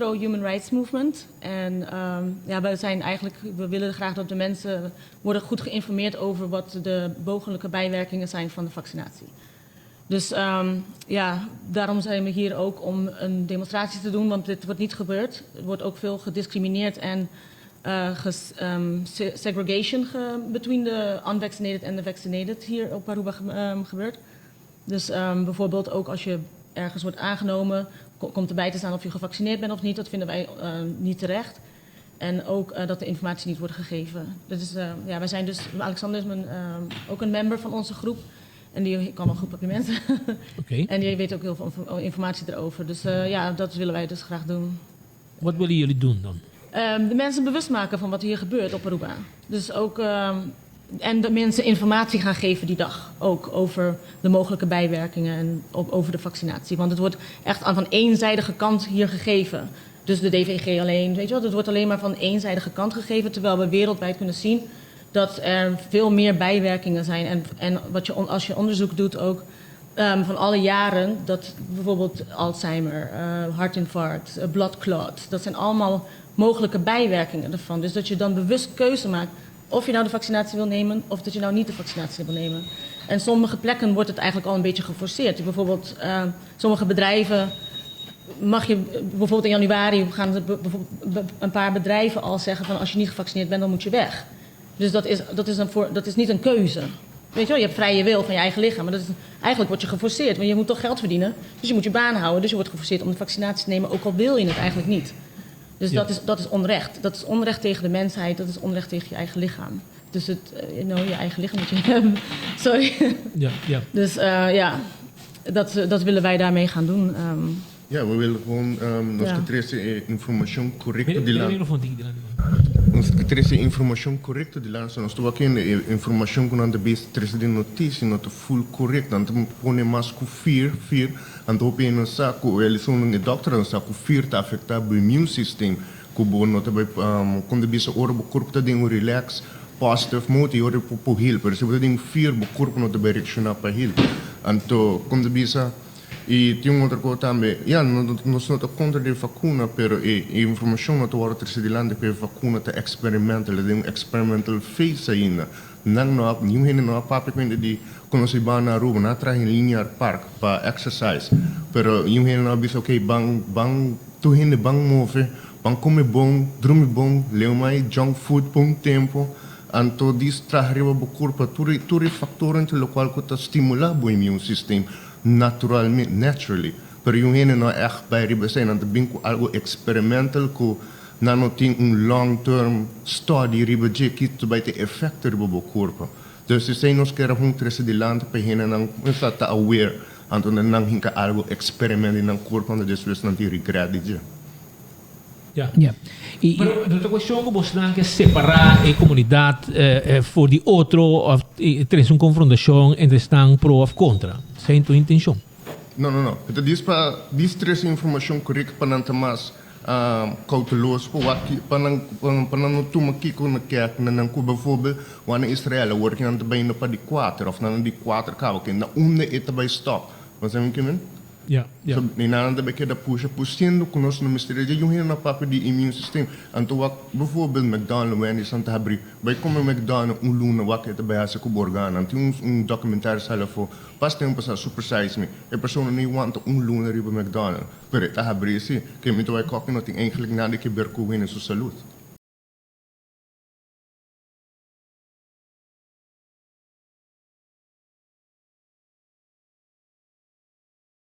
Pro-Human Rights Movement. En ja, we zijn eigenlijk, we willen graag dat de mensen worden goed geïnformeerd over wat de mogelijke bijwerkingen zijn van de vaccinatie. Dus ja, daarom zijn we hier ook om een demonstratie te doen, want dit wordt niet gebeurd. Er wordt ook veel gediscrimineerd en segregation between the unvaccinated en the vaccinated hier op Aruba gebeurt. Dus bijvoorbeeld ook als je ergens wordt aangenomen, komt erbij te staan of je gevaccineerd bent of niet. Dat vinden wij niet terecht. En ook dat de informatie niet wordt gegeven. Dat is, ja, wij zijn dus, Alexander is ook een member van onze groep. En die kan al goed Papiamento. En die weet ook heel veel informatie erover. Dus ja, dat willen wij dus graag doen. Wat willen jullie doen dan? De mensen bewust maken van wat hier gebeurt op Aruba. Dus ook, en de mensen informatie gaan geven die dag. Ook over de mogelijke bijwerkingen en ook over de vaccinatie. Want het wordt echt aan van eenzijdige kant hier gegeven. Dus de DVG alleen, weet je wel, het wordt alleen maar van eenzijdige kant gegeven. Terwijl we wereldwijd kunnen zien dat er veel meer bijwerkingen zijn. En als je onderzoek doet ook van alle jaren, dat bijvoorbeeld Alzheimer, hartinfarct, blood clot, dat zijn allemaal mogelijke bijwerkingen ervan. Dus dat je dan bewust keuze maakt of je nou de vaccinatie wil nemen of dat je nou niet de vaccinatie wil nemen. En sommige plekken wordt het eigenlijk al een beetje geforceerd. Bijvoorbeeld sommige bedrijven mag je bijvoorbeeld in januari gaan ze bijvoorbeeld een paar bedrijven al zeggen van: als je niet gevaccineerd bent, dan moet je weg. Dus dat is niet een keuze. Weet je wel, je hebt vrije wil van je eigen lichaam. Maar eigenlijk word je geforceerd, want je moet toch geld verdienen. Dus je moet je baan houden. Dus je wordt geforceerd om de vaccinatie te nemen, ook al wil je het eigenlijk niet. Dus dat is onrecht. Dat is onrecht tegen de mensheid, dat is onrecht tegen je eigen lichaam. Dus je eigen lichaam moet je hebben. Sorry. Dus ja, dat willen wij daarmee gaan doen. Ja, we willen gewoon nos ke trese informashon korekto Mira, di mira la mikrofon tiki dilanti. Nos ke trese informashon korekto dilanti. Nos ta wak e informashon ku nan ta bisa trese den notisia no ta full korekto. Nan ta pone mas ku fear, fear. Anto hopi hende no sa ku e dòkternan sa ku fear ta afektá bo immune system, ku bo no ta bai kon ta bisa ora bo kurpo ta den un relax, positive mode i ora bo por heal. Pero si bo ta den fear, bo kurpo no ta bai reakshoná pa heal. Anto kon ta bisa i tin un otro kos tambe, ya, nos no ta kontra di e vakuna, pero e informashon no ta wòrdu trese dilanti ku e vakuna ta experimental, e den un experimental phase ainda. Nan no a, niun hende no a papia ku hende di konosé ban na Aruba, nan a traha linear park pa exercise, pero niun hende no a bisa: "Ok, ban, ban, tur hende ban move, ban kome bon, drumi bon, leu mai junk food pa un tempu", anto dis traha riba bo kurpa, tur e faktornan te lokual ku ta stimulá bo immune system naturalmente, naturally. Pero niun hende no a ègt bai riba esei, nan ta bin ku algu experimental ku nan no tin un long term study riba dje ki ta bai tin efekto riba bo kurpa. Dus esei nos kier a trese dilanti pa hendenan kuminsá ta aware, anto nan hinka algu experiment den nan kurpa, anto despues nan tin regret di dje. Pero no ta kuestion ku bosnan ke separá e komunidat for di otro òf trese un konfrontashon entre esnan pro òf kontra. Esei no ta intenshon. No, no, no. E ta dis pa dis trese informashon korekto pa nan ta mas kouteloso pa wak pa nan no tuma kiko na kèk na nan ku bijvoorbeeld wak na Israel awor ki nan ta bai pa di kuater òf nan di kuater kaba ke na unda e ta bai stòp. Bo sa mi ke men? Ja. So, ni nan ta bai keda pusha pusiendo ku nos no mester dje un hende na papia di immune system. Anto wak bijvoorbeeld McDonald's, Wendy's nan ta habri. Bai kome McDonald's un luna, wak e ta bai hasi ku bo organo. Tin un documentario sali afó pas tempu pasá, Super Size Me. E persona no wanta un luna riba McDonald's. Pero e ta habri si. Ke mi ta bai koki no tin eigenlijk nada ke ber ku hende su salud.